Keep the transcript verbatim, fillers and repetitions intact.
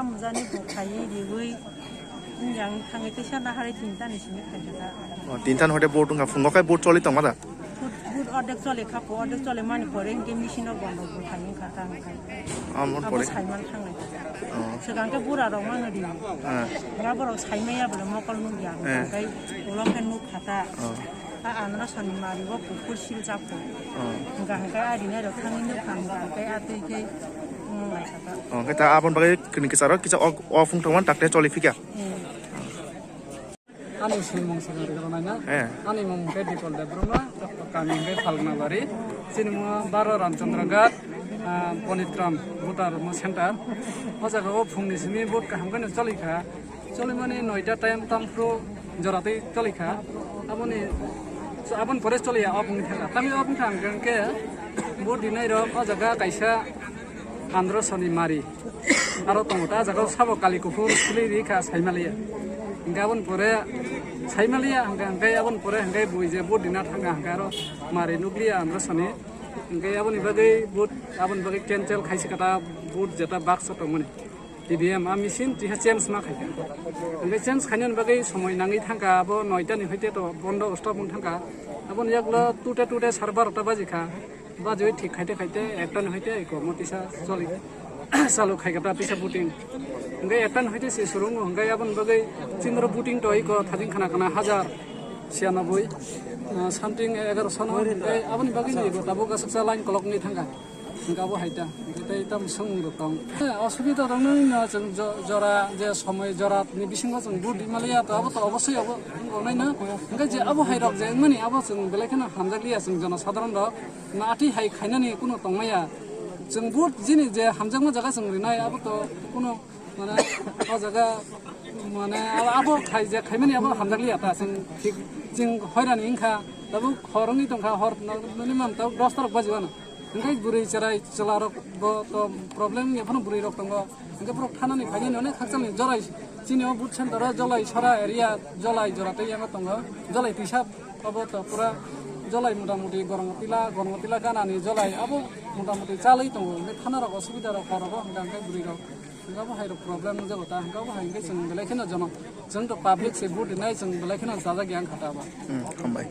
Amjani bo khaiwi riwi, wng yang thangwi teisa nahari tinta ni simi khaikha. O, tinta ni hoite vote wngkha, phungo khai vote choli tongma da? Vote, vote ordek chole kha, po ordek chole mani pore hwnkhe machine o bondo bo khai wngkha ta wngkha. Amon Abo pore. Saiman thangnai. O. Swkang khe bura rok mano di. Eh. Nga borok saimaya bole mokol nugya. Eh. Kai ulo khe nuk khata. O. A andra sani mari bo kuphur sil chapko. O. Hwnkha hwnkhe a rinai rok thangwi nuk kha hwnkha hwnkhe a twi khe wng lai kha ta. O, hwnkhe ta aboni bagwi kini kisa rok kisa o, o phung thangmani takte choli phika. Eh. Ani swimung swkang rwgwlanaina. Eh. Ani mung khe Dipol Debbarma, kami khe Phalgnabari. Chini mung Baro Ramchandra Ghat, ah, Ponitram, voter mo center. O jaga o phungni simi vote kaham khe choli kha. Choli mani noita time tamphru jora tei choli kha. Aboni, aboni pore choli ya, o phungni thangkha. Tamni o phung thang khe vote dinai rok o jaga kaisa Andro soni mari. Aro tongo ta jaga sabo kali kuphur sili ri kha saimaliya. Hingke aboni pore saimaliya hingke, hingke aboni pore hingke bui je vote dina thanga hingke aro mari nukliya andro soni. Hingke aboni bagwi vote, aboni bagwi cancel khaisi kata vote jeta baksa tongmani. T V M a machine tiha change ma khaika. Hingke change khainani bagwi somoi nangwi thangka abo noita ni hoite to bondo stop wng thangka. Aboni yaklo tute tute sar barota baji kha. Bajoi thik khaite khaite ekta ni hoite eko mo tisa choli. Salu khai kata tisa booting. Hingke ekta ni hoite se surungo hingke aboni bagwi chindro booting to eko thajing khana khana hajar siyanaboi, ah, something egaroso no hingke aboni bagwi ni eko tabuk aswksa line kolok ni thangka. Hingke abo haita hingke tei tam swngmung rok tong. Eh, osubida tong nini no chwng jo-, jora je somoi jora ni bisingo chwng vote di maliya to abo to obosoi abo wngnai no. Hingke je abo hai rok je wngmani abo chwng belai kheno hamjakliya chwng jono sadharon rok. Nati hai khainani kuno tongmaya. Chwng vote jini je hamjakma jaga chwng rinai, abo to kuno mane o jaga mane abo, abo khai je khaimani abo hamjakliya ta chwng thik chwng hoirani wngkha. Tabuk hor wngwi tongkha, hor no minimum tabuk dos ta rok bajiwano. Hingke bwrwi cherai chwla rok bo to problem wngya phano bwrwi rok tongo. Hingke borok thanani phainani onek hakchalni jorai chini o vote center o Jolai sora area Jolai jora tei yango tongo. Jolai tisa Obo to pura Jolai motamuti Gorongotila, Gorongotila ganani Jolai abo motamuti chalwi tongo. Hingke thana rok osubida rok hor rogo hingka hingke bwrwi rok. Hingke abo hai rok problem wngjago ta hingke abo hai hingke chwng belai kheno jono. Chwng to public se vote rinai chwng belai kheno chajak yang kha ta abo. Hmm, hambai.